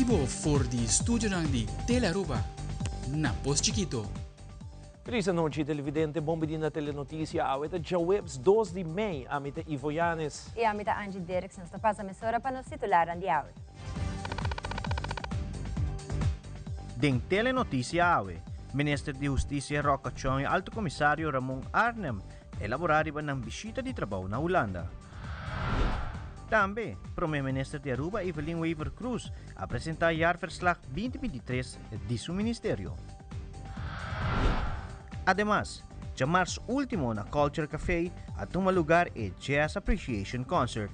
bibo for di studionan di Telearuba na Pos Chikito. Feliz anochi televidente, bon bini na Telenoticia. Awe ta djaweps 2 di mei. Ami ta Ivo Yanes. I ami ta Angie Dirks. Nos ta pasa mesora pa nos titularnan di awe. Den Telenoticia awe, Minister di Husticia Rocco Tjon i Alto Comisario Ramon Arnhem ta elabora riba nan bishita di trabou na Hulanda. Tambe, Prome Minister di Aruba Evelyn Wever-Croes a presenta jaarverslag 2023 di su ministerio. Ademas, djamars ultimo na Culture Café a tuma lugar e Jazz Appreciation Concert.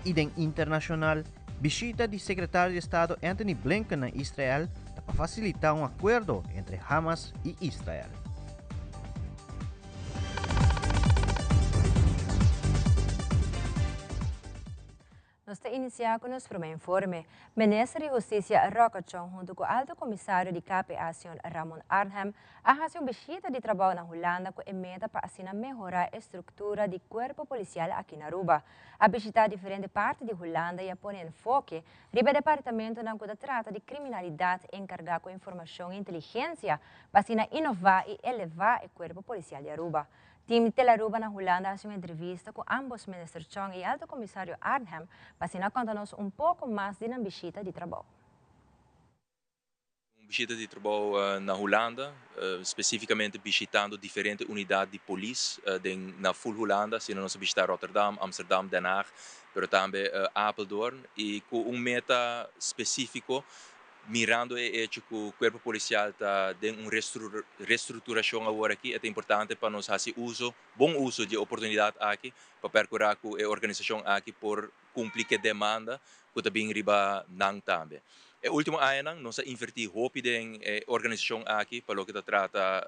Y den internacional, bishita di Secretario di Estado Antony Blinken na Israel ta pa facilita un acuerdo entre Hamas y Israel. Nos ta inicia cu nos prome informe. Minister di Husticia Rocco Tjon hunto cu Alto Comisario di KPA señor Ramon Arnhem a haci un bishita di trabao na Hulanda cu e meta pa asina mehora e structura di cuerpo policial aki na Aruba. A bishita diferente parti di Hulanda y a pone enfoke riba e departamentonan cu ta trata di criminalidad encarga cu informacion y inteligencia pa asina inova y eleva e cuerpo policial di Aruba. Team di Telaruba na Hulanda a haci un entrevista cu ambos Minister Chong y Alto Comisario Arnhem pa asina conta nos un poco mas di nan bishita di trabou. Un bishita di trabou na Hulanda, specificamente bishitando diferente unidad di polis den na full Hulanda, asina nos a bishita Rotterdam, Amsterdam, Den Haag, pero tambe Apeldoorn y cu un meta specifico Mirando e echo ku Kuerpo Polisial ta den un restrukturacion awor aki, e ta importante pa nos hasi uso, bon uso di e oportunidat aki pa perkurá ku e organisashon aki por kumpli ku e demanda ku ta bin riba nan tambe. E último añanan nos a invertí hopi den e organisashon aki pa loke ta trata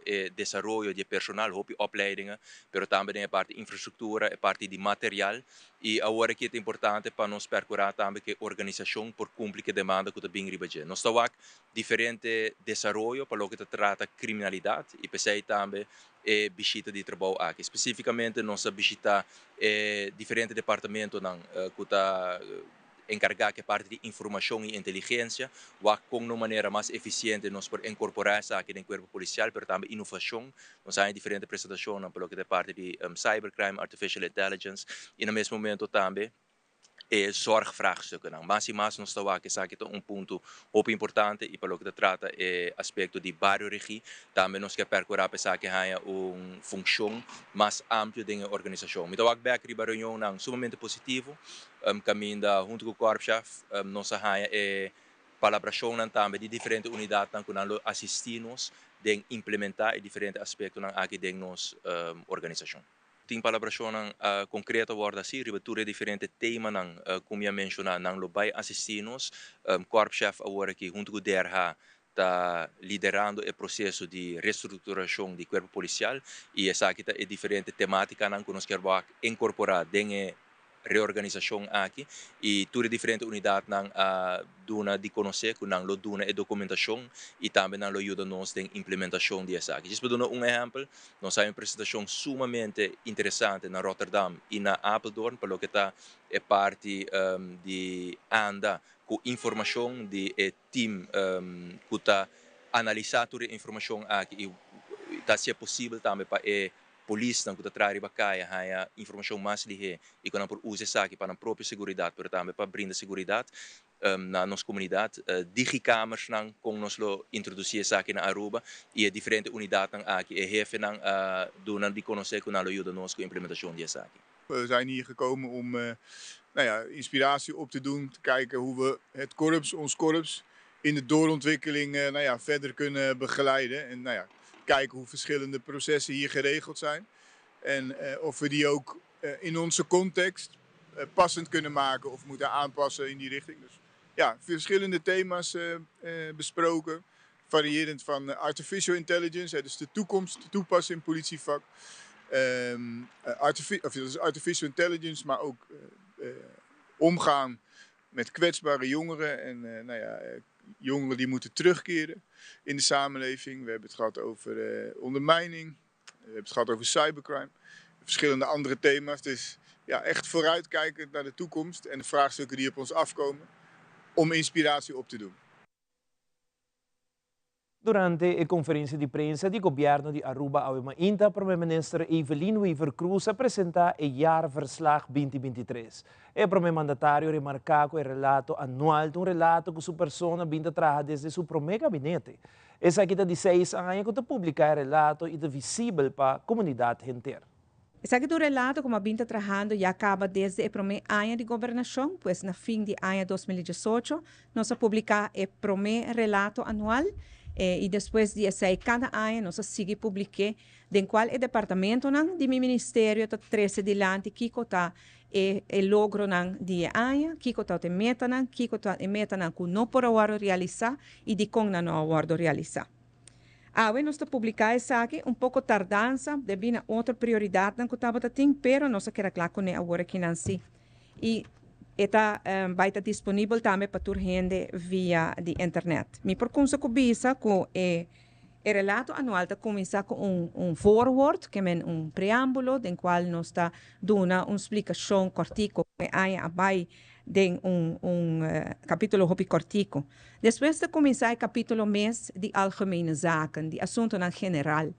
e desaroyo di e personal, hopi opleidingen, pero tambe den e parti infrastruktura, e parti di material. I awor aki ta importante pa nos perkurá tambe ku e organisashon por kumpli ku e demanda ku ta bin riba dje. Nos ta wak diferente desaroyo pa loke ta trata kriminalidat i p'esei tambe e bishita di trabou aki. Spesífikamente nos a bishitá e diferente departamentonan ku ta enkargá ku e parti di informashon i inteligensia, wak kon na un manera mas efisiente nos por inkorporá esaki den kuerpo polisial, pero tambe inovashon. Nos haña diferente presentashonnan pa loke ta e parti di cybercrime, artificial intelligence i na mes momento tambe e zorgvraagstukkennan. Mas i mas nos ta wak esaki ta un punto hopi importante i pa loke ta trata e aspekto di bario regi tambe nos ke perkurá pa esaki haña un funshon mas amplio den e organisashon. Mi ta wak bèk riba reunionnan sumamente positivo kaminda huntu ku Korpschef nos a haña e Palabrashonnan tambe di diferente unidatnan ku nan lo asistí nos den implementá e diferente aspektonan aki den nos organisashon. Tin palabrashonnan konkreto a wòrdu hasí riba tur e diferente temanan ku mi a menshoná. Nan lo bai asistí nos. Korpschef awor aki huntu ku DRH ta liderando e proseso di restrukturashon di kuerpo polisial i esaki ta e diferente temátikanan ku nos kier wak inkorporá den e reorganisacion aki y tur e diferente unidadnan a duna di conoce cu nan lo duna e documentacion y tambe nan lo yuda nos den implementacion di esaki. Djis pa duna un ehempel, nos hay un presentacion sumamente interesante na Rotterdam y na Apeldoorn pa loke ta e parti di anda cu informacion di e team cu ta analisa tur e informacion aki y ta haci'e posibel tambe pa e Polisnan ku ta traha riba kaya haña informashon mas lihé i ku nan por usa esaki pa nan propio seguridat pero tambe pa brinda seguridat na nos komunidat. Digikamersnan, kon nos lo introdusí esaki na Aruba i e diferente unidatnan aki e hefenan a duna di konosé ku nan lo yuda nos ku implementashon di esaki. We zijn hier gekomen om nou ja, inspiratie op te doen, te kijken hoe we het korps, ons korps, in de doorontwikkeling nou ja, verder kunnen begeleiden. En nou ja, kijken hoe verschillende processen hier geregeld zijn. En of we die ook in onze context passend kunnen maken of moeten aanpassen in die richting. Dus ja, verschillende thema's besproken. Variërend van artificial intelligence, dus de toekomst toepassen in politievak. Of, dat is artificial intelligence, maar ook omgaan met kwetsbare jongeren en nou ja, jongeren die moeten terugkeren in de samenleving. We hebben het gehad over ondermijning, we hebben het gehad over cybercrime, verschillende andere thema's. Dus ja, echt vooruitkijkend naar de toekomst en de vraagstukken die op ons afkomen. om inspiratie op te doen. Durante e conferencia di prensa di gobierno di Aruba awe mainta, Prome Minister Evelyn Wever-Croes a presenta e jaarverslag 2023. E prome mandatario a remarca cu e relato anual ta un relato cu su persona a bin ta traha desde su prome gabinete. Esaki ta di seis aña cu ta publica e relato y ta visibel pa comunidad henter. Esaki ta un relato ku mi a bin ta trahando ya kaba desde e promé aña di gobernashon, pues na fin di aña 2018 nos a publiká e promé relato anual i despues di esei kada aña nos a sigui publik'é den kual e departamentonan di mi ministerio ta trese dilanti kiko ta e e logronan di e aña, kiko ta e metanan, kiko ta e metanan ku no por a wòrdu realisá i dikon nan no a wòrdu realisá. Awe nos ta publiká esaki, un poko tardansa debí na otro prioridatnan ku tabata tin, pero nos a keda kla kuné awor akinan sí. I e ta bai ta disponibel tambe pa tur hende via di internet. Mi por kumsa ku bisa ku e e relato anual ta kuminsá ku un un voorwoord, ke men un preámbulo, den kual nos ta duna un splikashon kòrtiku ku e aña a bai den un un capítulo hopi cortico. Despues ta cuminsa e capítulo mes di Algemene Zaken, di asuntonan general.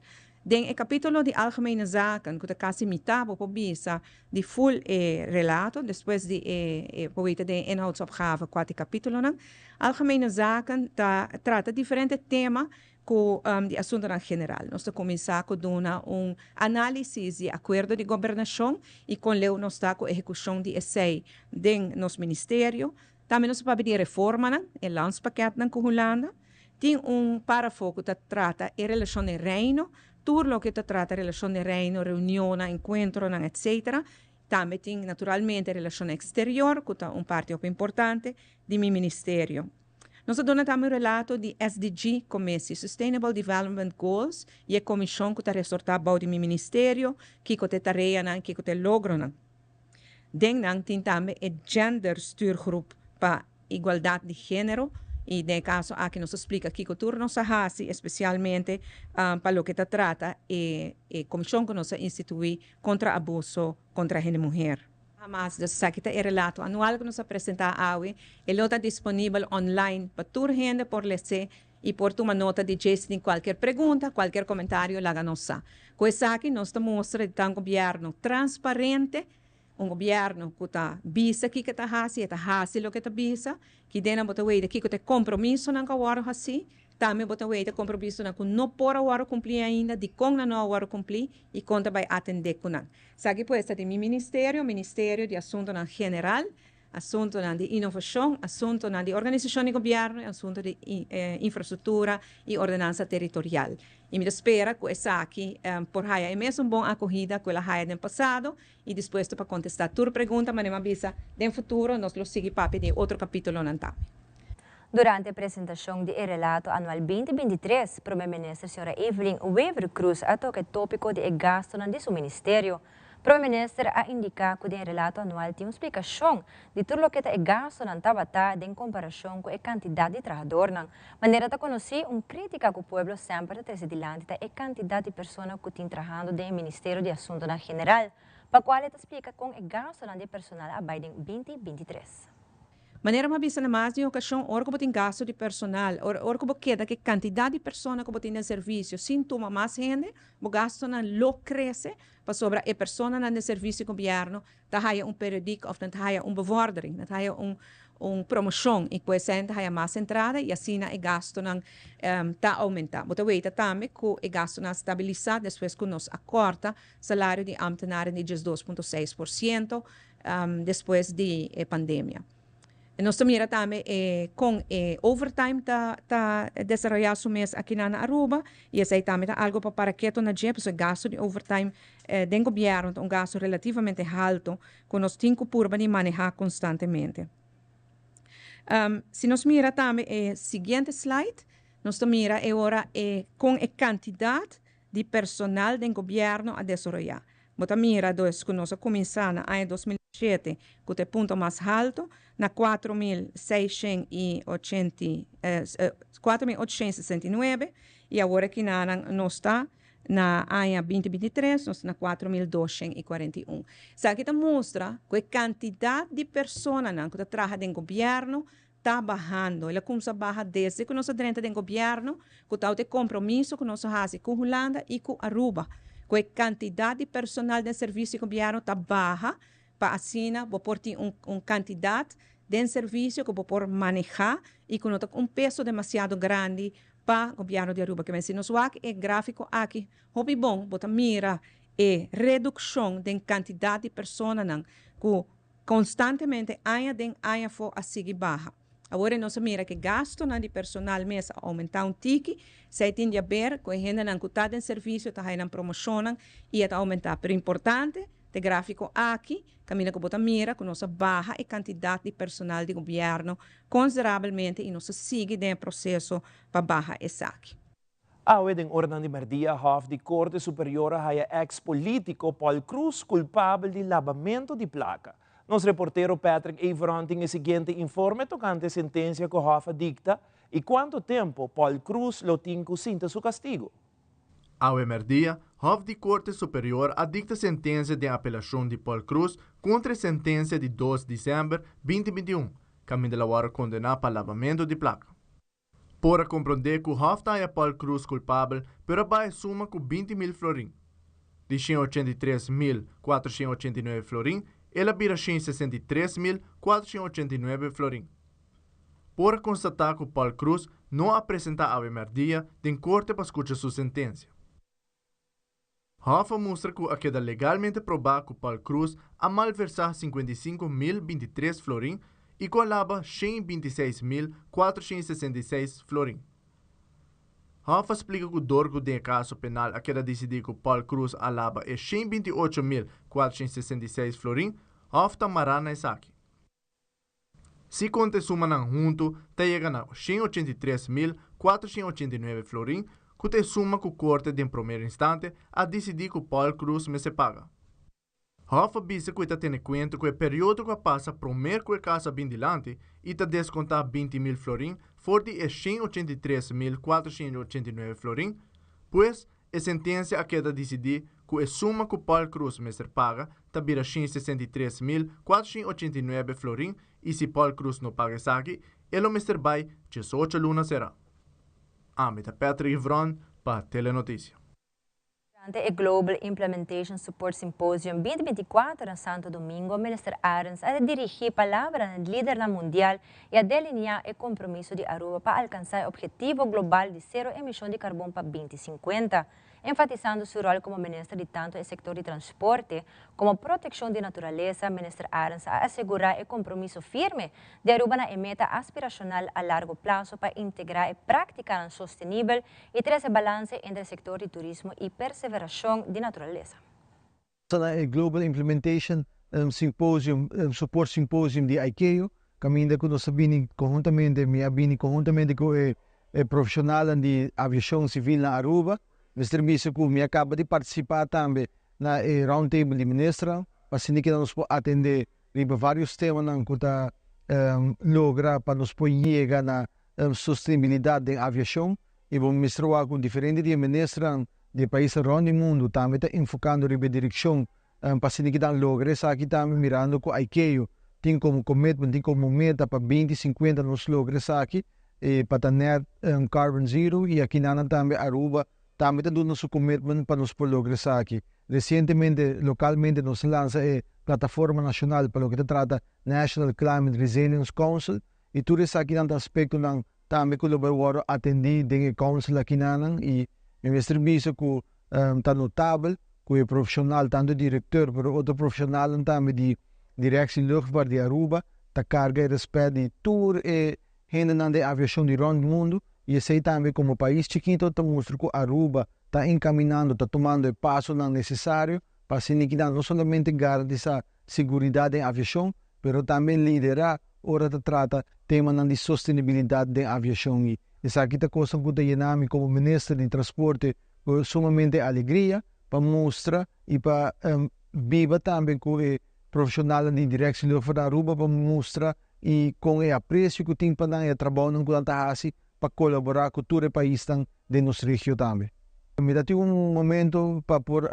Den e capítulo di Algemene Zaken, cu ta casi mitad bo por bisa di full e relato, despues di e e bo weta den e inhoudsopgave cua ta e capítulonan, Algemene Zaken ta trata diferente tema Ku di asuntunan general. Nos ta kuminsá ku duna un análisis di e akuerdo di gobernashon i kon leu nos ta ku ehekushon di esei den nos ministerio. Tambe nos ta papia di e reformanan, e landspakketnan ku Hulanda. Tin un párafo ku ta trata e relashon den Reino, tur loke ta trata relashon den Reino, reunionnan, enkuentronan, etcetera. Tambe tin naturalmente relashon eksterior ku ta un parti hopi importante di mi ministerio. Nos a duna tambe un relato di SDG Commissie, Sustainable Development Goals, i e komishon ku ta resortá bou di mi ministerio, kiko ta e tareanan, kiko ta e logronan. Den nan tin tambe e Gender Stuurgroep pa igualdat di género, i den e kaso aki nos a splika kiko tur nos a hasi, espesialmente pa loke ta trata e komishon ku nos a instituí kontra abuso kontra hende muher. Hamas, dus esaki ta e relato anual ku nos a presentá awe. E lo ta disponibel online pa tur hende por les'é i por tuma nota di dje. Si tin kualkier pregunta, kualkier komentario laga nos sa. Ku esaki nos ta mustra di ta un gobièrnu transparente, un gobièrnu ku ta bisa kiko e ta hasi, e ta hasi loke e ta bisa. Kidenan bo ta wei di kiko ta e kompromisonan ku a wòrdu hasí. Tambe bo ta wei ta kompromisonan ku no por a wòrdu kumplí ainda, dikon nan no a wòrdu kumplí i kon ta bai atendé ku nan. Esaki pues ta di mi ministerio, Ministerio di Asuntonan General, Asuntonan di Inovashon, Asuntonan di Organisashon di Gobièrnu i Asunto di Infrastruktura i Ordenansa Teritorial. I mi ta spera ku esaki por haya e mesun bon akohida ku el a haya den pasado i dispuesto pa kontestá tur pregunta, manera mi a bisa, den futuro nos lo sigui papia di e otro kapitulonan tambe. Durante e presentacion di e relato anual 2023, Prome Minister Sra. Evelyn Wever-Croes a toca e topico di e gastonan di su ministerio. Prome Minister a indica cu den e relato anual tin un splicacion di tur loke ta e gastonan tabata den comparacion cu e cantidad di trahadornan. Manera ta conoci, un critica cu pueblo semper ta trece dilanti ta e cantidad di persona cu tin trahando den e Ministerio di Asuntonan General, pa cual e ta splica con e gastonan di e personal a bay den 2023. Manera mi a bisa na mas di un okashon, ora ku bo tin gastu di personal, ora ora ku bo keda ku e kantidat di persona ku bo tin den servisio sin tuma mas hende, bo gastunan lo krese pasobra e personanan den servisio di gobièrnu ta haya un periodiek òf nan ta haya un bevordering, nan ta haya un un promoshon i ku esei nan ta haya mas entrada i asina e gastunan ta oumentá. Bo ta weta tambe ku e gastunan a stabilisá despues ku nos a kòrta salario di ámtenaren di 12.6%, despues di e pandemia. Nos ta mira tambe e kon e overtime ta ta desaroyá su mes akinan na Aruba i esei tambe ta algu pa para ketu na dje pasobra e gastu di overtime den gobièrnu ta un gastu relativamente haltu ku nos tin ku purba di manehá konstantemente. Si nos mira tambe e siguiente slide nos ta mira e ora e kon e kantidat di personal den gobièrnu a desaroyá. Bo ta mira dus ku nos a kuminsá na aña 2007 ku ta e punto mas haltu, na 4680, 4869, i awor aki nanan nos ta na aña 2023 nos ta na 4241. Esaki ta mustra ku e kantidat di personanan ku ta traha den gobièrnu. ta bahando. El a cuminsa baha desde cu nos a drenta den gobierno, cu ta e compromiso cu nos a haci cu Hulanda y cu Aruba. Cu e cantidad di personal den servicio di gobierno ta baha, pa asina bo por tin un cantidad di servicio cu bo por maneha y cu no ta un peso demasiado grandi pa gobierno di Aruba. Kiermen si nos wak e grafico aki, hopi bon, bo ta mira e reduccion di cantidad di personanan cu constantemente aña den aña afo a sigui baha. Awor nos mira cu gastonan di personal mes a aumenta un tiki, esey tin di haber cu hendenan cu ta den servicio ta haya promocion y ta aumenta. Pero importante, e grafico aki, caminda cu bo ta mira cu nos a baha e cantidad di personal di gobierno considerablemente y nos ta sigui den proceso pa baha esaki. Awe den oranan di merdia, Hof di Corte Superior a haya ex-politico Paul Croes culpabel di labamento di placa. Nos reportero Patrick Everon tin e siguiente informe tocante sentencia cu Hof a dicta y cuanto tempo Paul Croes lo tin cu sinta su castigo. Awe merdia, Hof di Corte Superior a dicta sentencia di apelacion di Paul Croes contra e sentencia di 2 di december 2021, caminda el a wordo condena pa labamento di placa. Por a compronde cu Hof ta haya Paul Croes culpabel, pero a baha e suma cu 20 mil florin. Di 183.489 florin, el a bira 163.489 florin. Por a constata cu Paul Croes no a presenta awe merdia den corte pa scucha su sentencia. Hof a mustra cu a keda legalmente proba cu Paul Croes a malversa 55.023 florin y cu a laba 126.466 florin. Hof a splica cu dor cu den caso penal a keda dicidi cu Paul Croes a laba e 128.466 florin, Hof ta mara na esaki. Si conta e sumanan hunto, ta yega na 183.489 florin, cu ta e suma cu corte den prome instante a dicidi cu Paul Croes mester paga. Hof a bisa cu ta tene cuenta cu e periodo cu a pasa prome cu e caso a bin dilanti y ta desconta 20 mil florin for di e 183.489 florin, pues e sentencia a keda dicidi cu e suma cu Paul Croes mester paga ta bira 163.489 florin y si Paul Croes no paga esaki, e lo mester bay 18 luna sera. Ami ta Patrick Vron pa Telenoticia. Durante e Global Implementation Support Symposium 2024 na Santo Domingo, Minister Arends a dirigi palabra na lidernan mundial y a delinea e compromiso di Aruba pa alcansa e obhetivo global di cero emision di carbon pa 2050, enfatisando su rol como minister di tanto e sector di transporte como proteccion di naturalesa. Minister Arends a asegura e compromiso firme di Aruba na meta aspiracional a largo plaso pa integra e practica sostenibel y trece balanse entre e sector di turismo y preservacion di naturalesa. E Global Implementation Symposium, Support Symposium di ICAO, caminda cu nos a bini conhuntamente, mi a bini conhuntamente cu e profesional di aviacion civil na Aruba. Mester bisa cu mi a caba di participa tambe na e roundtable di minister, pa asina cu nos por atende riba varios temanan cu ta logra pa nos por yega na sostenibilidad di aviacion. Y bon minister cu diferente di minister di pais rond di mundo tambe ta enfocando riba direccion pa asina cu dan logra esaki tambe, mirando cu ICAO tin como commitment, tin como meta pa 2050 nos logra esaki pa net carbon zero, y aki nan tambe Aruba tambe ta duna su commitment pa nos por logra esaki. Recientemente, localmente, nos a lansa e plataforma nacional pa loke ta trata National Climate Resilience Council y tur esakinan aspectonan tambe cu lo wordo atendi den e council aki nan. Y mester bisa cu ta notabel cu e profesional, tanto director, pero otro profesional tambe di Directie Luchtvaart di Aruba, ta carga e respet di tur e hendenan di aviacion di rond mundo. Y esey tambe, como pais chikito, ta mustra cu Aruba ta encaminando, ta tumando e pasonan necesario pa asina no solamente garantisa seguridad den aviacion, pero tambe lidera ora ta trata tema di sostenibilidad di aviacion. Y esaki ta cos cu ta yena mi como minister di transporte sumamente alegria pa mustra y pa biba tambe cu e profesional di Directie Luchtvaart Aruba, pa mustra y cu e aprecio cu tin pa e trabou cu nan ta haci pa colabora cu tur e paisnan di nos region tambe. Mi tabatin un momento pa por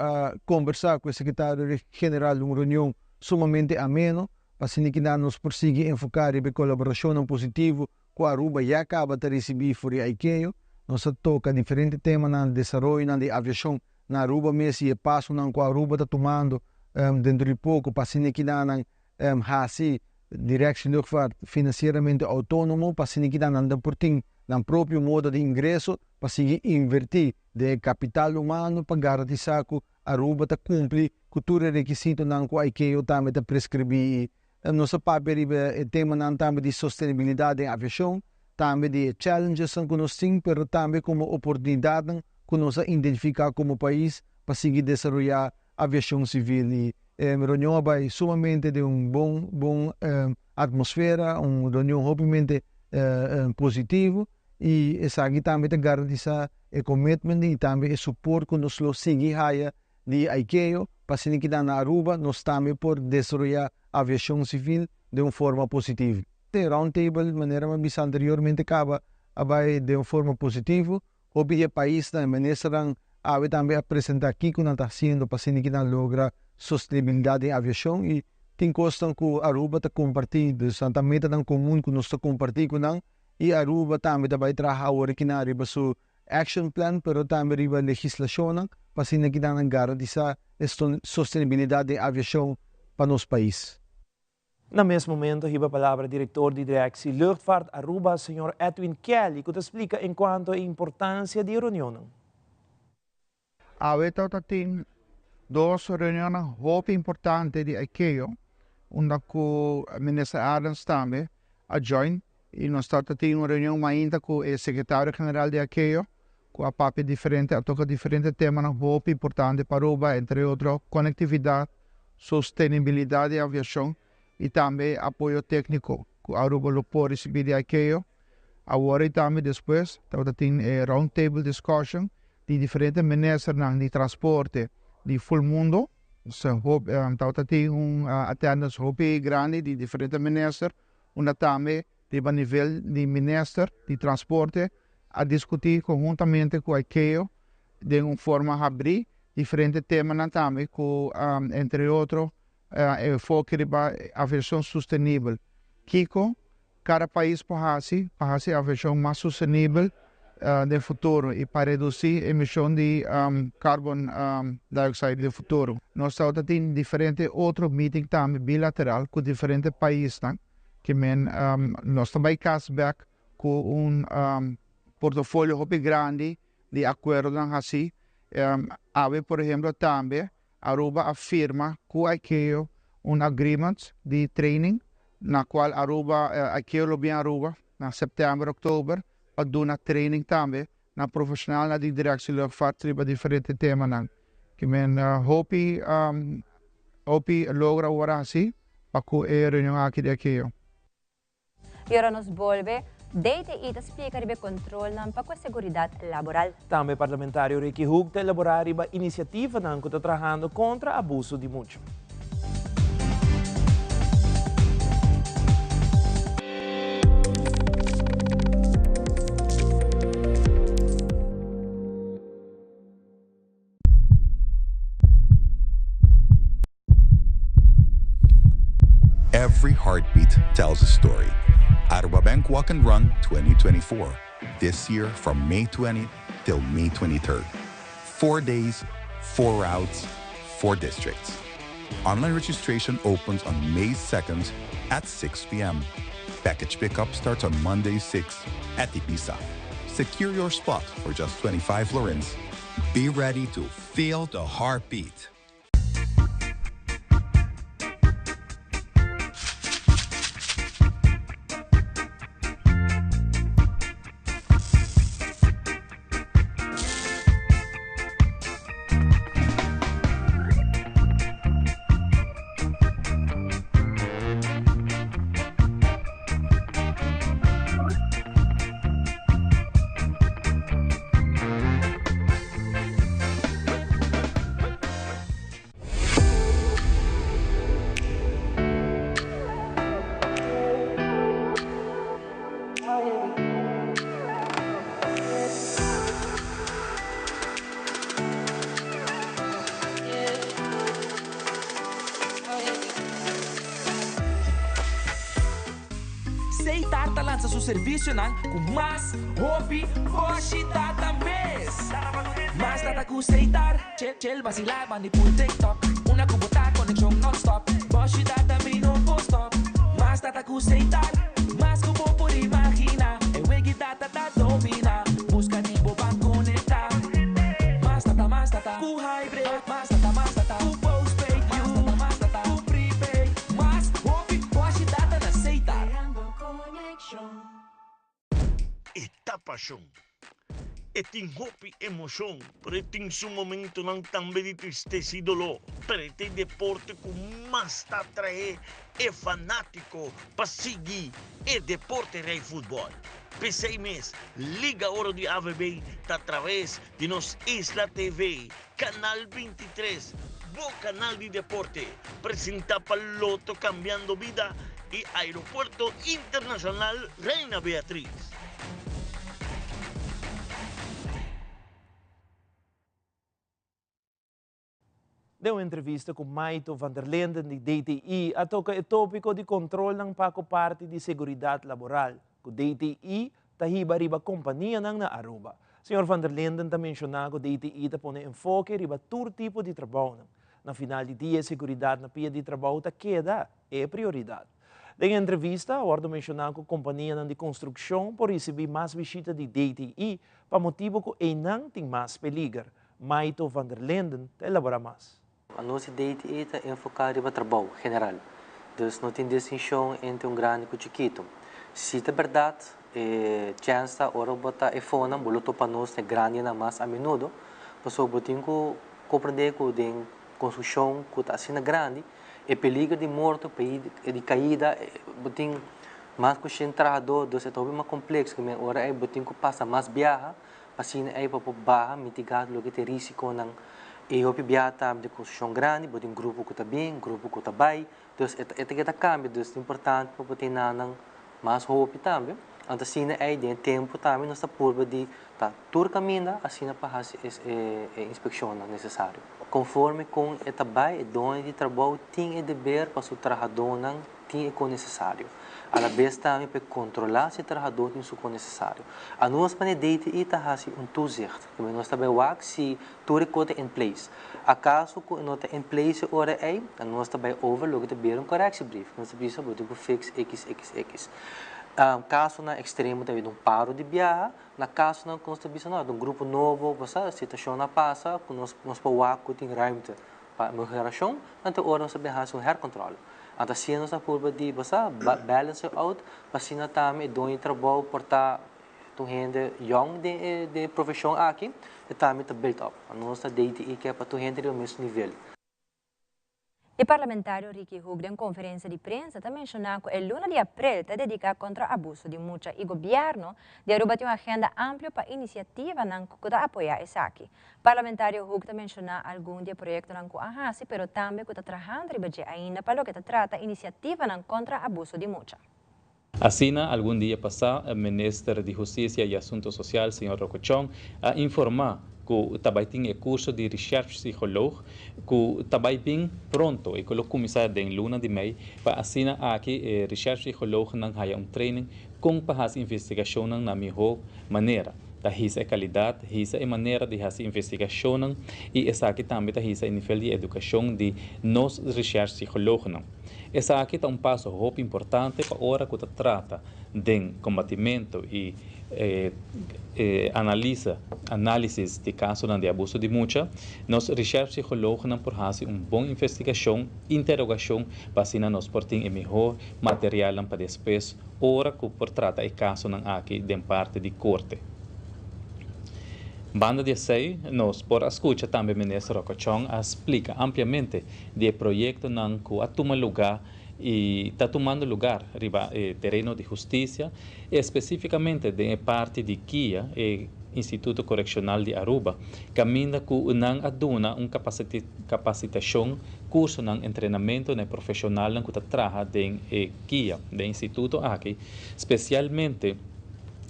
combersa cu e secretario general, un reunion sumamente ameno. pa asina ki nan nos por sigui enfoká riba e kolaborashonnan positivo ku Aruba ya kaba ta risibí for di ICAO. Nos a toka diferente temanan, desaroyonan di aviashon na Aruba mes i e pasonan ku Aruba ta tumando dentro di poko pa asina ki nan hasi Directie Luchtvaart finansieramente outónomo, pa asina ki nan por tin nan propio modo di ingreso pa sigui invertí den e kapital humano pa garantisá ku Aruba ta kumpli ku tur e rekisitonan ku ICAO tambe ta preskribí. I nos a papia riba e temanan tambe di sostenibilidat den aviashon, tambe di e challengesnan ku nos tin, pero tambe komo oportunidatnan ku nos a identifiká komo pais pa sigui desaroyá aviashon sivil. I e reunion a bai sumamente den un bon bon atmosfera, un reunion hopimente positivo i esaki tambe ta garantisá e commitment i tambe e support ku nos lo sigui haya di ICAO pa asina keda na Aruba nos tambe por desaroyá aviashon sivil den un forma positivo. E round table, manera mi a bisa anteriormente kaba, a bai den un forma positivo. Hopi di e paisnan, e ministernan awe tambe a presentá kiko nan ta hasiendo pa asina ki nan logra sostenibilidat den aviashon i tin kosnan ku Aruba ta kompartí, dus nan ta metanan komun ku nos ta kompartí ku nan i Aruba tambe ta bai traha awor aki nan riba su action plan pero tambe riba legislashonnan pa asina ki nan garantisá e sostenibilidat den aviashon pa nos pais. Na mes momento hiba palabra director di Directie Luchtvaart Aruba, señor Edwin Kelly, cu ta splica encuanto e importancia di e reunionnan. Awe tabata tin dos reunionnan hopi importante di ICAO, unda cu Minister Adams tambe a join y nos tabata tin un reunion mainta cu e Secretario General di ICAO cu a papia diferente, a toca diferente temanan hopi importante pa Aruba, entre otro conectividad, sostenibilidad di aviacion y tambe apoyo tecnico cu Aruba lo por ricibi di ICAO. Awor y tambe despues tabata tin e round table discussion di diferente ministernan di transporte di full mundo. Tabata tin un attendance hopi grandi di diferente minister, unda tambe riba nivel di minister di transporte a discuti conhuntamente cu ICAO den un forma habri diferente temanan tambe cu entre otro enfoke riba aviacion sostenibel. Kico cada pais por haci pa haci aviacion mas sostenibel den futuro y pa reduci emision di carbon dioxide den futuro. Nos tabata tin diferente otro meeting tambe bilateral cu diferente paisnan ke men nos ta bay cas bek cu un portofolio hopi grandi di acuerdonan haci. Awe por ehemplo tambe Aruba a firma cu ICAO un agreement di training na cual Aruba, ICAO lo bin Aruba na september, october pa duna training tambe na profesionalnan di Directie Luchtvaart riba diferente temanan. Ke men hopi hopi logra awor haci pa cu e reunion aki di ICAO. I ora nos bolbe, DTI ta splika riba e kontrolnan pa ku e seguridat laboral. Tambe parlamentario Ricky Hoek ta elaborá riba inisiativanan ku ta trahando kontra abuso di mucha. Every heartbeat tells a story. Aruba Bank Walk and Run 2024. This year from May 20 till May 23rd. Four days, four routes, four districts. Online registration opens on May 2nd at 6 p.m. Package pickup starts on Monday 6 at Ibiza. Secure your spot for just 25 florins. Be ready to feel the heartbeat. su servicionan cu mas hopi boshi data mes. Mas data cu Setar, chill chill vacila bandi pul TikTok. Una cu bo ta conexion non stop. Boshi data mi no por stop. Mas data cu Setar, mas cu bo por imagina. E wegi data ta domina. Busca di bo ban conecta. Mas data, mas data cu hybrid. Mas data, mas data cu postpaid. Mas data, mas data cu prepaid. Mas hopi boshi data na Setar. E ta pashon. E tin hopi emoshon, pero e tin su momentonan tambe di tristesa i doló. Pero e ta e deporte ku mas ta atraé e fanátiko pa sigui e deporte rei futbòl. P'esei mes, Liga Oro di AVB ta atraves di nos Isla TV, Kanal 23, bo kanal di deporte, presentá pa Lotto Cambiando Bida i Aeropuerto Internacional Reina Beatriz. Den un entrevista cu Maito van der Linden di DTI a toca e topico di controlnan pa cu parti di seguridad laboral cu DTI ta hiba riba companianan na Aruba. Señor van der Linden ta menciona cu DTI ta pone enfoke riba tur tipo di trabounan. Na final di dia e seguridad na pia di trabou ta keda e prioridad. Den e entrevista a wordo menciona cu companianan di construccion por ricibi mas bishita di DTI pa motibo cu eynan tin mas peliger. Maito van der Linden ta elabora mas. Nos DTI ta enfoká riba trabou general, dus no tin distinshon entre un grandi ku chikitu. Si ta bèrdat, e chèns ta ora bo ta e fonan bo lo topa nos na e grandinan mas a menudo, pasobra bo tin ku komprendé ku den konstrukshon ku ta asina grandi, e peliger di morto, di kaida, bo tin mas ku shen trahadó, dus e ta hopi mas kompleks ku men ora ei bo tin ku pasa mas biaha Asina ei pa por baha, mitigá loke ta e risikonan. E hopi biaha tambe den konstrukshon grandi, bo tin grupo ku ta bin, grupo ku ta bai. Dus e ta e ta keda kambia, dus ta importante pa bo tin nannan mas hopi tambe. Anto asina ei den e tempu tambe nos ta purba di ta tur kaminda asina pa hasi e e inspekshonnan nesesario. Konforme kon e ta bai, e doño di trabou tin e deber pa su trahadónan tin e kon nesesario. Alabes tambe pa e kontrolá si e trahadó tin su kon nesesario. Anos pa e DTI ta hasi un toezicht, kende nos ta bai wak si tur e kos ta in place. Akaso ku e no ta in place e ora ei, anos ta bai over loke ta bira un correctiebrief. Nos ta bisa bo tin ku fix xxx. Kasonan ekstremo ta bira un paro di biaha, na kasonan ku nos ta bisa no, ta un grupo nobo, bo sa, situashon a pasa ku nos nos por wak ku tin ruimte pa mehorashon, anto ora nos ta bin hasi un hercontrole. Anto asina nos a purba di, bo sa, balance it out, pa asina tambe e doño di trabou por ta un hende yong den e den e profeshon aki, e tambe ta build up. Nos ta DTI ke pa tur hende riba mes nivel. E parlamentario Ricky Hoek den konferensia di prensa ta menshoná ku e luna di aprel ta dediká kontra abuso di mucha i gobièrnu di Aruba tin un agenda amplio pa inisiativanan ku ta apoyá esaki. Parlamentario Hoek ta menshoná algun di e proyektonan ku a hasi pero tambe ku ta trahando riba dje ainda pa loke ta trata inisiativanan kontra abuso di mucha. Asina, algun dia pasá Minister di Hustisia i Asunto Sosial, señor Rocco Chong, a informá ku ta bai tin e kurso di Recherchepsycholoog ku ta bai bin pronto i ku lo kuminsá den luna di mei pa asina aki e recherchepsycholoognan haya un training kon pa hasi investigashonnan na mihó manera. Ta hisa e kalidat, hisa e manera di hasi investigashonnan i esaki tambe ta hisa e nivel di edukashon di nos recherchepsycholoognan. Esaki ta un paso hopi importante pa ora ku ta trata den kombatimentu i analisa, análisis, di kasonan di abuso di mucha. Nos recherchepsycholoognan por hasi un bon investigashon, interogashon, pa asina nos por tin e mihó materialnan pa despues ora ku por trata e kasonan aki den parti di korte. Banda di esei, nos por a skucha tambe Minister Rocco Chong a splika ampliamente di e proyektonan ku a tuma lugá i ta tumando lugar riba e tereno di hustisia, espesífikamente den e parti di kia, e Instituto Korekshonal di Aruba, kaminda ku nan a duna un kapasitashon, kursonan, entrenamentu na e profeshonalnan ku ta traha den e kia, den e instituto aki, spesialmente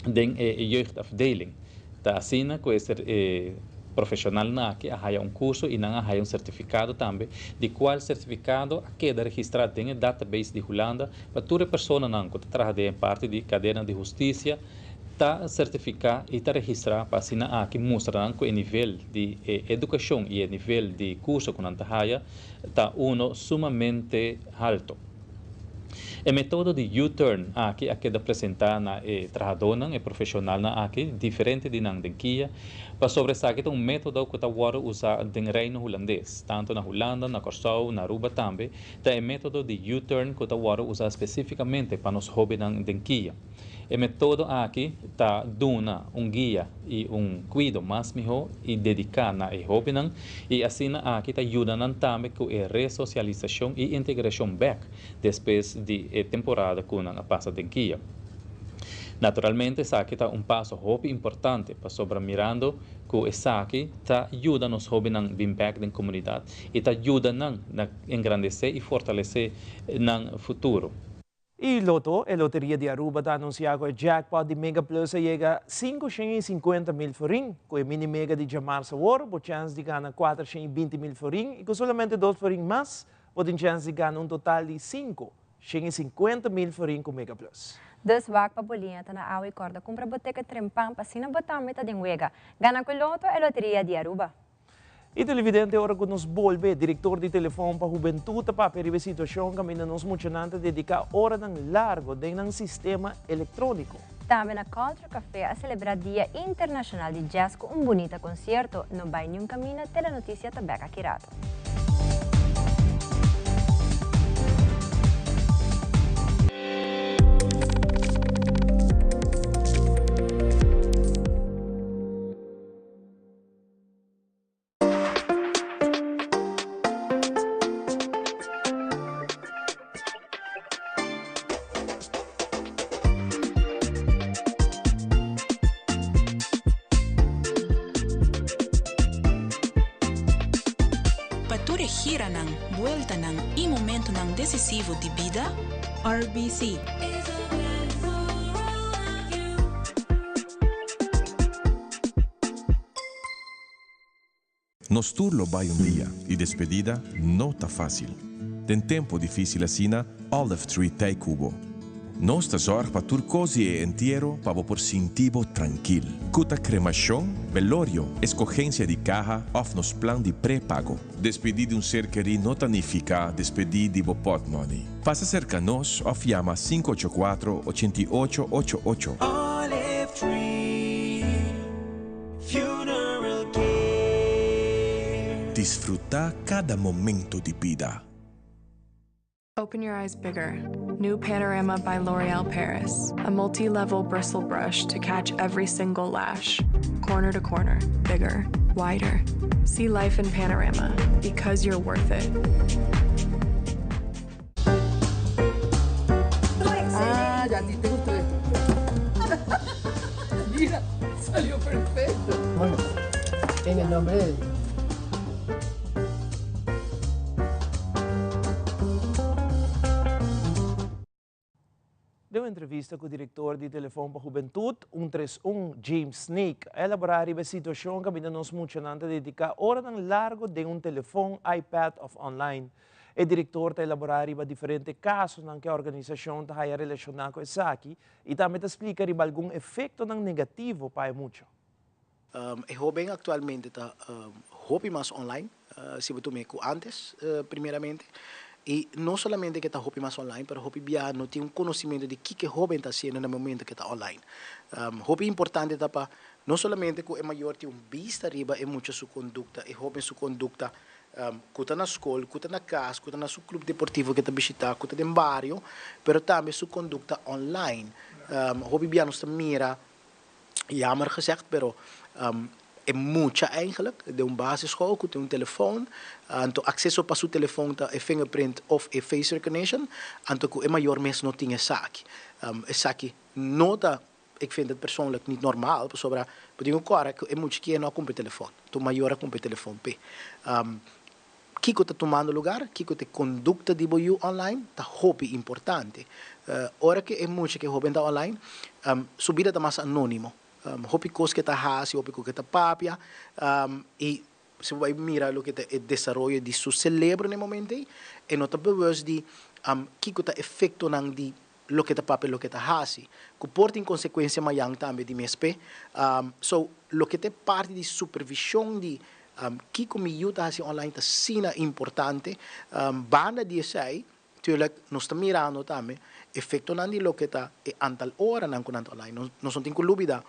den e jeugdafdeling. Ta asina ku e. profesionalnan aki a haya un curso y nan a haya un certificado tambe, di cual certificado a keda registra den e database di Hulanda pa tur e personanan cu ta traha den e parti di cadena di husticia ta certifica y ta registra pa asina aki mustra nan cu e nivel di e educacion y e nivel di curso cu nan ta haya ta uno sumamente halto. E metodo di U-turn aki a keda presenta na e trahadónan, e profeshonalnan aki, diferente di nan den kia, pasobra esaki ta un metodo ku ta wòrdu usá den Reino Hulandes, tantu na Hulanda, na Kòrsou, na Aruba tambe, ta e metodo di U-turn ku ta wòrdu usá spesífikamente pa nos hóbennan den kia. E metodo aki ta duna un guia i un kuido mas mihó i dediká na e hóbennan i asina aki ta yuda nan tambe ku e resosialisashon i integrashon bèk despues di e temporada ku nan a pasa den kia. Naturalmente esaki ta un paso hopi importante pasobra mirando ku esaki ta yuda nos hóbennan bin bèk den komunidat i ta yuda nan na engrandesé i fortalesé nan futuro. Y Lotto, e loteria di Aruba ta anuncia cu e jackpot di Mega Plus a yega 550 mil florin. Cu e mini mega di djamarsa awor, bo chance di gana 420 mil florin y cu solamente 2 florin mas, bo tin chance di gana un total di 550 mil florin cu Mega Plus. Dus wak pa bo liña ta na awa y corda cumpra bo ticket trempan pa asina bo tambe ta den wega. Gana cu Lotto, e loteria di Aruba. E televidente ora ku nos bolbe, direktor di Telefon pa Hubentut ta papia riba e situashon kaminda nos muchanan ta dediká oranan largo den nan sistema elektróniko. Tambe na Culture Café a selebrá Dia Internashonal di Jazz ku un bunita konsierto. No bai niun kaminda, Telenotisia ta bèk aki rato. Pa tur e giranan, bueltanan i momentunan desisivo di bida, RBC. Nos tur lo bai un dia y despedida no ta facil. Den tempo dificil asina, Olive Tree t'ey cu bo. Nos ta zorg pa tur cos di e entiero pa bo por sinti bo trankil. Cu ta cremacion, belorio, escogencia di caha of nos plan di prepago. Despedi di un ser keri no ta nifica despedi di bo potmoney. Pasa cerca nos of yama 584 88 88. Olive Tree Funeral Care. Disfruta cada momento di bida. Open your eyes bigger. New Panorama by L'Oreal Paris. A multi level bristle brush to catch every single lash. Corner to corner, bigger, wider. See life in panorama because you're worth it. Ah, ya a ti te gustó esto. Mira, salió perfecto. Bueno, en el nombre de Dios. Den un entrevista ku direktor di Telefon pa Hubentut, un tres un, James Snake, a elaborá riba e situashon kaminda nos muchanan ta dediká oranan largo den un telefon, iPad òf online. E direktor ta elaborá riba diferente kasonan ku e organisashon ta haya relashoná ku esaki i tambe ta splika riba algun efektonan negativo pa e mucha. E hoben actualmente ta hopi mas online, si bo tuma ku antes primeramente. Y no solamente ke ta hopi mas online, pero hopi bia no tin un conocimento di kiko e hoben ta haciendo na momento ke ta online. Hopi importante ta pa no solamente ku e mayor tin un bista riba e mucha su conducta, e hoben su conducta, ku ta na skol, ku ta na kas, ku ta na su club deportivo ke ta bishita, ku ta den bario, pero tambe su conducta online. Hopi bia nos ta mira Jammer gezegd, pero e mucha eigenlijk den un basisschool ku tin un telefon, anto akseso pa su telefon ta e fingerprint of e face recognition, anto ku e mayor mes no tin esaki. Esaki no ta, ik vind het persoonlijk niet normaal, pasobra bo tin ku kòrda ku e mucha kier no a kumpra e telefon, tu mayor a kumpra e telefon p'e. Kiko ta tumando lugar, kiko ta e kondukta di bo yu online ta hopi importante. Ora ku e mucha ku e hoben ta online, su bida ta mas anónimo. Um, hopi kos ku e ta hasi, hopi kos ku e ta papia, um, i si bo bai mira loke ta e desaroyo di su selebro na e momento ei, e no ta bewust di um, kiko ta efektonan di loke ta papia, loke ta hasi, ku por tin konsekuensia mayan tambe di mes p'e. Um, so, loke ta e parti di supervishon di um, kiko mi yu ta hasi online ta asina importante. Um, banda di esei, tuurlijk nos ta mirando tambe efektonan di loke ta e antal oranan ku nan ta online. Nos, nos no tin ku lubida,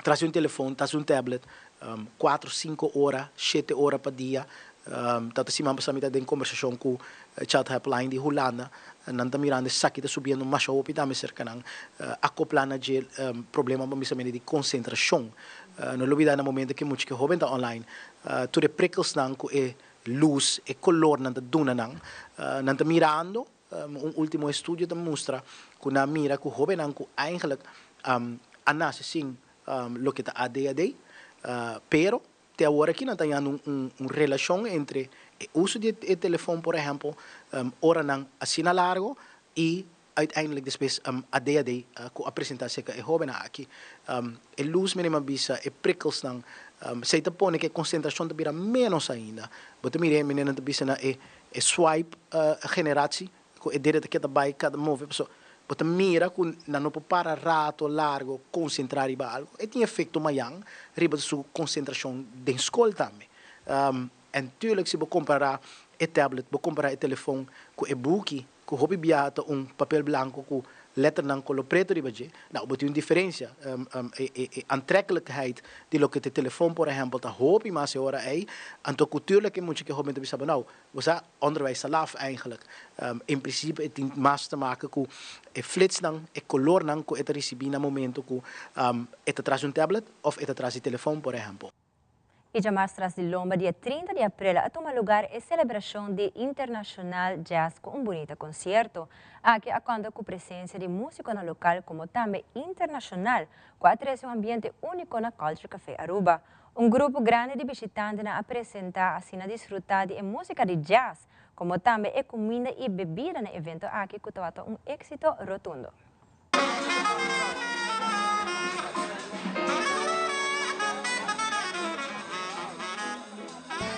tras di un telefon, tras di un tablet, um, kuatro, sinku ora, shete ora pa dia. Um, ta siman pasá mi ta den kombersashon ku Child Helpline di Hulanda. Nan ta mirando esaki ta subiendo masha hopi tambe serka nan. Akoplá na dje um, problema pa bisa di konsentrashon. No lubida na momento ku mucha ku hóben ta online, tur e prikkelsnan ku e lus, e kolornan ta duna nan, nan ta mirando. Un último estudio ta mustra ku nan mira ku hóbennan ku eigenlijk a nase sin loke ta ADHD, pero te awor aki nan ta hañando un un relashon entre e uso di e telefòn, por ehèmpel, oranan asina largo i uiteindelijk despues ADHD ku a presentá serka e hóbennan aki. E lus menen a bisa, e prikkelsnan, esei ta pone ku e konsentrashon ta bira ménos ainda. Bo ta mira e menennan ta bisa na e E swipe generatie ku e dede ta keda bai kada move paso bo ta mira ku nan no por para rato largo konsentrá riba algo e tin efekto mayan riba su konsentrashon den skol tambe. En tuurlijk si bo kompará e tablet bo kompará e telefon ku e buki ku hopi biaha ta un papel blanko ku letternan kolo preto riba dje, nou bo tin un diferensia. E aantrekkelijkheid di loke ta e telefon por ehempel ta hopi mas e ora ei, anto ku tuurlijk e mucha ku e hoben ta bisa bo nou, bo sa onderwijs ta laf eigenlijk. In principe e tin mas te maken ku e flitsnan, e kolornan ku e ta risibí na momento ku e ta tras di un tablet òf e ta tras di telefon por ehempel. I djamars tras di lomba dia 30 di aprel a tuma lugar e selebrashon di Internashonal Jazz ku un bunita konsierto. Aki a konta ku presensia di músikonan lokal komo tambe internashonal ku a trese un ambiente úniko na Culture Café Aruba. Un grupo grandi di bishitantenan a presentá asina disfrutá di e músika di jazz komo tambe e kuminda i bebida na e evento aki ku tabata un éksito rotundo.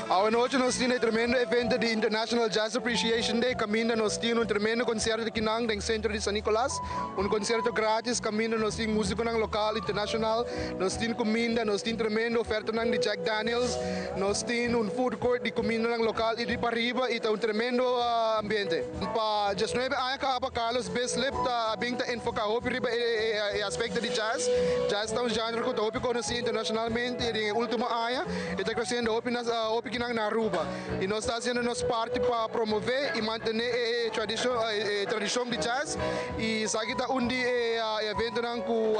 Awe nochi nos tin e tremendo evento di International Jazz Appreciation Day kaminda nos tin un tremendo konsierto di kinan den sentro di San Nicolas. Un konsierto gratis kaminda nos tin musikonan lokal, internashonal, nos tin kuminda, nos tin tremendo ofertanan di Jack Daniels, nos tin un food court di kumindanan lokal i di pariba i ta un tremendo ambiente. Pa diesnuebe aña kaba Carlos Bislip ta a bin ta enfoká hopi riba e aspekto di jazz. Jazz ta un genre ku ta hopi konosí internashonalmente i den e último aña e ta kresiendo hopi na hopi kinan na Aruba. I nos ta hasiendo nos parti pa promové i mantené e e tradishon di jazz i esaki ta un di e eventonan ku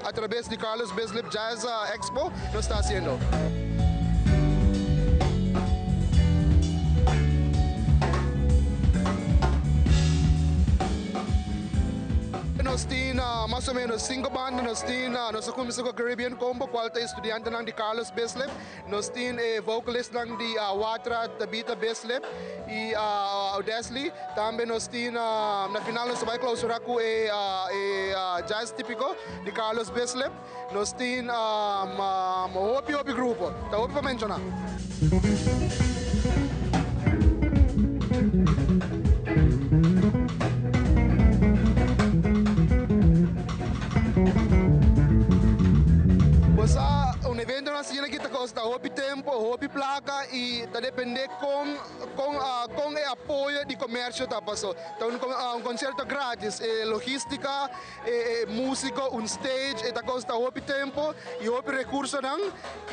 atrabes di Carlos Bislip Jazz Expo nos ta hasiendo. Nos tin mas o menos cinco banda, nos tin nos a cuminsa cu Caribbean Combo cual ta estudiantenan di Carlos Bislip, nos tin e vocalistnan di Watra, Tabitha Bislip y Odesly, tambe nos tin na final nos ta bay clausura cu e jazz tipico di Carlos Bislip. Nos tin hopi hopi grupo, ta hopi pa menshoná. Bo sa un eventonan asina aki ta kosta hopi tempo, hopi plaka i ta depende kon kon kon e apoyo di komersio ta paso ta un konsierto gratis e logistica E musico, un stage, e ta costa hopi tempo y hopi recursonan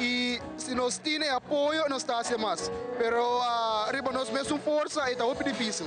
y si nos tin e apoyo nos ta haci mas, pero riba nos mesun forsa e ta hopi dificil.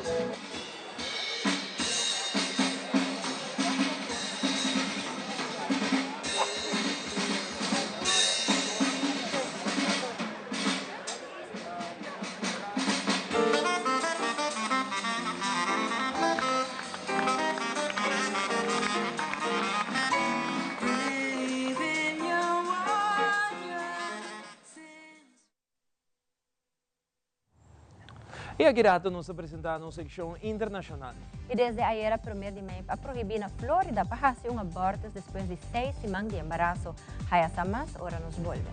Y aki rato nos ta presenta nos seccion internacional. Y desde ayera promer di mei a prohibi na Florida pa haci un abortus despues di seis siman di embaraso. Haya sa mas ora nos bolbe.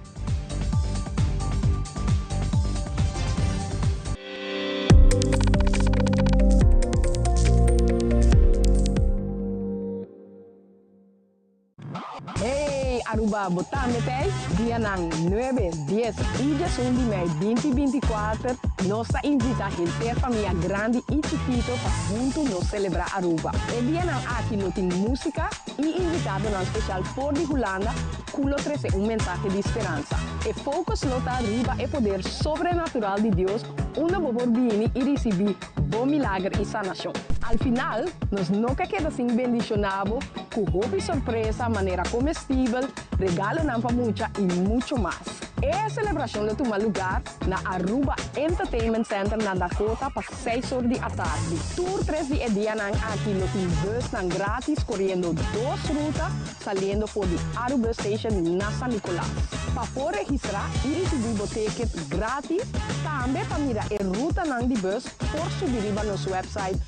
Hey Aruba bo tambe t'ey? Dianan nuebe, dies y diesun di mei binti binti kuater nos ta invita henter famia grandi y chikito pa hunto nos celebra Aruba. E dianan aki lo tin musica y invitadonan special for di Hulanda cu lo trece un mensahe di speransa. E focus lo ta riba e poder sobrenatural di Dios unda bo por bini y ricibi bo milager i sanashon. Al final, nos no ke keda sin bendishoná bo ku hopi sorpresa manera komestibel, regalonan pa mucha i mucho mas. E selebrashon lo tuma lugar na Aruba Entertainment Center na Dakota pa seis or di atardi. Tur tres di e dianan aki lo tin busnan gratis koriendo dos ruta saliendo for di Arubus Station na San Nicolas. Pa por registrá i risibí bo ticket gratis, tambe pa mira e rutanan di bus por subi riba nos website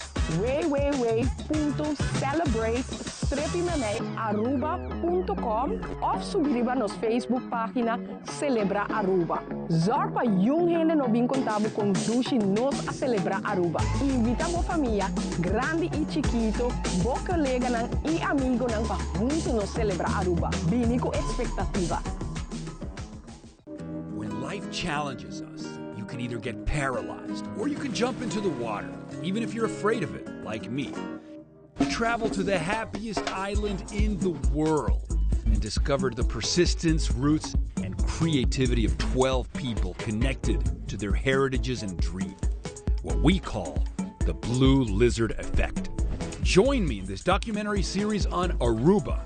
www.celebrate-aruba.com òf subi riba nos Facebook página Celebra Aruba. Zorg pa yun hende no bin conta bo con dushi nos a celebra Aruba. Invita bo famia, grandi y chikito, bo coleganan y amigonan pa hunto nos celebra Aruba. Bini cu expectativa. When life challenges us, you can either get paralyzed or you can jump into the water, even if you're afraid of it, like me. Travel to the happiest island in the world and discover the persistence, roots, and creativity of 12 people connected to their heritages and dreams. What we call the Blue Lizard Effect. Join me in this documentary series on Aruba.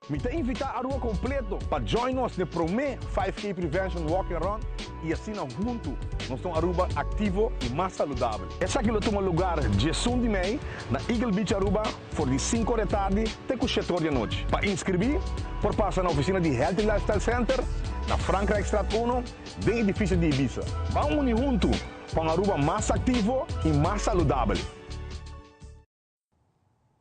Mi ta invita Aruba completo pa join nos den prome 5K Prevention Walk and Run y asina hunto nos ta un Aruba activo y mas saludabel. Esaki lo tuma lugar diesun di mei na Eagle Beach Aruba for di cinco or di tardi te cu shete or di anochi. Pa inscribi por pasa na oficina di Healthy Lifestyle Center na Frankrijkstraat uno den edificio di Ibisa. Ban uni hunto pa un Aruba mas activo y mas saludabel.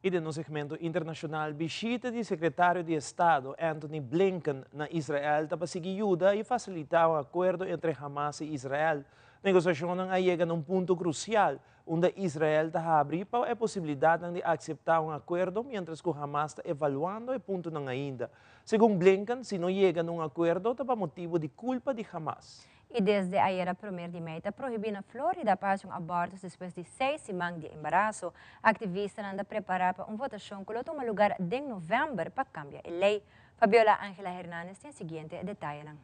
Y den nos segmento internacional, bishita di Secretario di Estado Antony Blinken na Israel ta pa sigui yuda y facilita un acuerdo entre Hamas y Israel. Negociacionnan a yega na un punto crucial, unda Israel ta habri pa e posibilidadnan di acepta un acuerdo mientras cu Hamas ta evaluando e puntonan ainda. Segun Blinken, si no yega na un acuerdo ta pa motibo di culpa di Hamas. Y desde ayera promer di mei ta prohibi na Florida pa haci un abortus despues di seis siman di embaraso. Activistanan ta prepara pa un votacion cu lo tuma lugar den november pa cambia e ley. Fabiola Angela Hernandez tin e siguiente detayenan.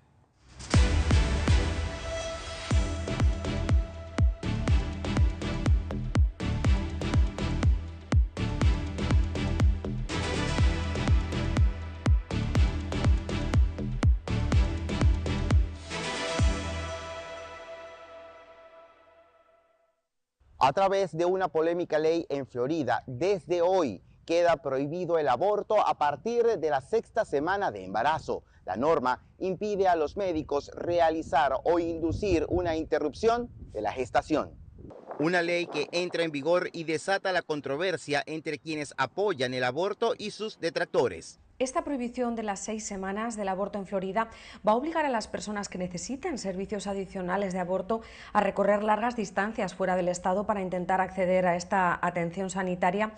A través de una polémica ley en Florida, desde hoy queda prohibido el aborto a partir de la sexta semana de embarazo. La norma impide a los médicos realizar o inducir una interrupción de la gestación. Una ley que entra en vigor y desata la controversia entre quienes apoyan el aborto y sus detractores. Esta prohibición de las 6 semanas del aborto en Florida va a obligar a las personas que necesiten servicios adicionales de aborto a recorrer largas distancias fuera del estado para intentar acceder a esta atención sanitaria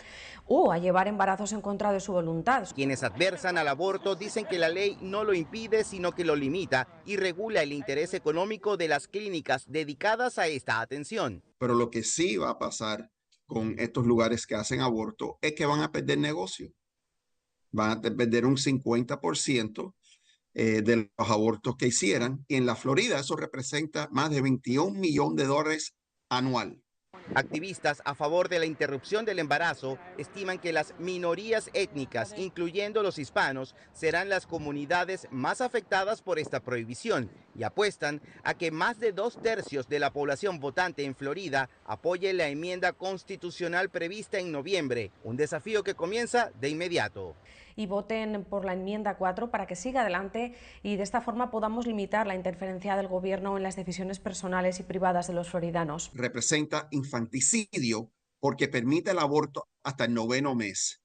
o a llevar embarazos en contra de su voluntad. Quienes adversan al aborto dicen que la ley no lo impide, sino que lo limita y regula el interés económico de las clínicas dedicadas a esta atención. Pero lo que sí va a pasar con estos lugares que hacen aborto es que van a perder negocio. Van a perder un 50% de los abortos que hicieran. Y en la Florida eso representa más de 21 millones de dólares anual. Activistas a favor de la interrupción del embarazo estiman que las minorías étnicas, incluyendo los hispanos, serán las comunidades más afectadas por esta prohibición. Y apuestan a que más de dos tercios de la población votante en Florida apoye la enmienda constitucional prevista en noviembre, un desafío que comienza de inmediato. Y voten por la enmienda 4 para que siga adelante y de esta forma podamos limitar la interferencia del gobierno en las decisiones personales y privadas de los floridanos. Representa infanticidio porque permite el aborto hasta el noveno mes.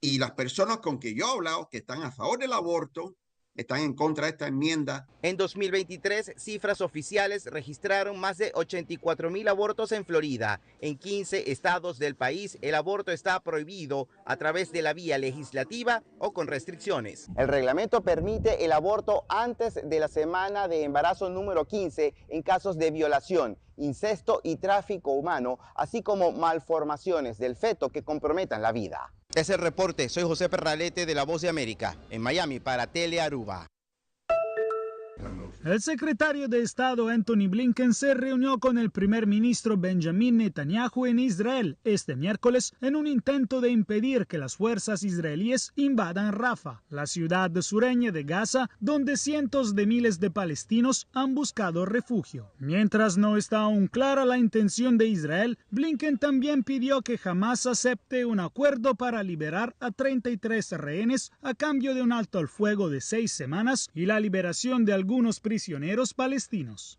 Y las personas con que yo he hablado que están a favor del aborto están en contra de esta enmienda. En 2023, cifras oficiales registraron más de 84 mil abortos en Florida. En 15 estados del país, el aborto está prohibido a través de la vía legislativa o con restricciones. El reglamento permite el aborto antes de la semana de embarazo número 15 en casos de violación, incesto y tráfico humano, así como malformaciones del feto que comprometan la vida. Es el reporte. Soy José Perralete de La Voz de América, en Miami para Telearuba. El secretario de Estado Antony Blinken se reunió con el primer ministro Benjamin Netanyahu en Israel este miércoles en un intento de impedir que las fuerzas israelíes invadan Rafah, la ciudad sureña de Gaza, donde cientos de miles de palestinos han buscado refugio. Mientras no está aún clara la intención de Israel, Blinken también pidió que Hamás acepte un acuerdo para liberar a 33 rehenes a cambio de un alto al fuego de seis semanas y la liberación de algunos prisioneros palestinos.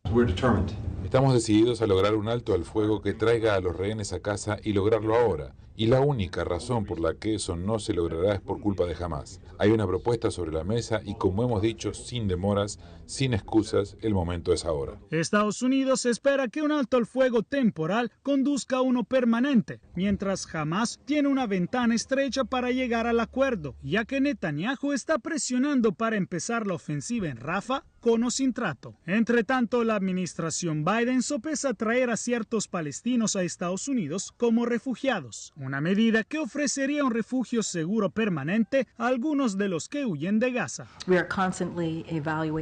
Estamos decididos a lograr un alto al fuego que traiga a los rehenes a casa y lograrlo ahora. Y la única razón por la que eso no se logrará es por culpa de Hamás. Hay una propuesta sobre la mesa y como hemos dicho, sin demoras, sin excusas, el momento es ahora. Estados Unidos espera que un alto al fuego temporal conduzca a uno permanente, mientras Hamás tiene una ventana estrecha para llegar al acuerdo, ya que Netanyahu está presionando para empezar la ofensiva en Rafah con o sin trato. Entre tanto, la administración Biden sopesa traer a ciertos palestinos a Estados Unidos como refugiados, una medida que ofrecería un refugio seguro permanente a algunos de los que huyen de Gaza.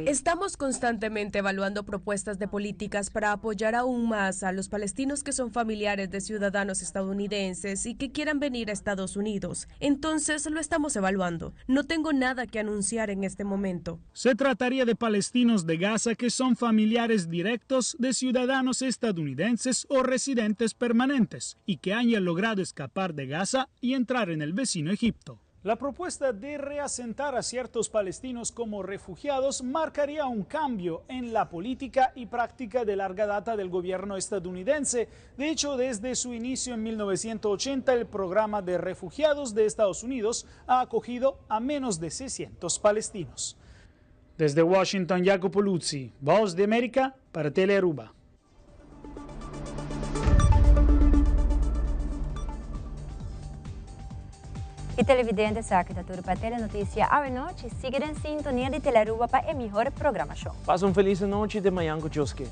Estamos constantemente evaluando propuestas de políticas para apoyar aún más a los palestinos que son familiares de ciudadanos estadounidenses y que quieran venir a Estados Unidos. Entonces lo estamos evaluando. No tengo nada que anunciar en este momento. Se trataría de palestinos de Gaza que son familiares directos de ciudadanos estadounidenses o residentes permanentes y que hayan logrado escapar de Gaza y entrar en el vecino Egipto. La propuesta de reasentar a ciertos palestinos como refugiados marcaría un cambio en la política y práctica de larga data del gobierno estadounidense. De hecho, desde su inicio en 1980, el programa de refugiados de Estados Unidos ha acogido a menos de 600 palestinos. Desde Washington, Jacopo Luzzi, Voz de América para Telearuba. Y televidente sa cu ta tur pa Telenoticia awe nochi. Sigui den sintonia di Telearuba pa e mihor programacion. Pasa un feliz anochi te mañan cu Dios ke.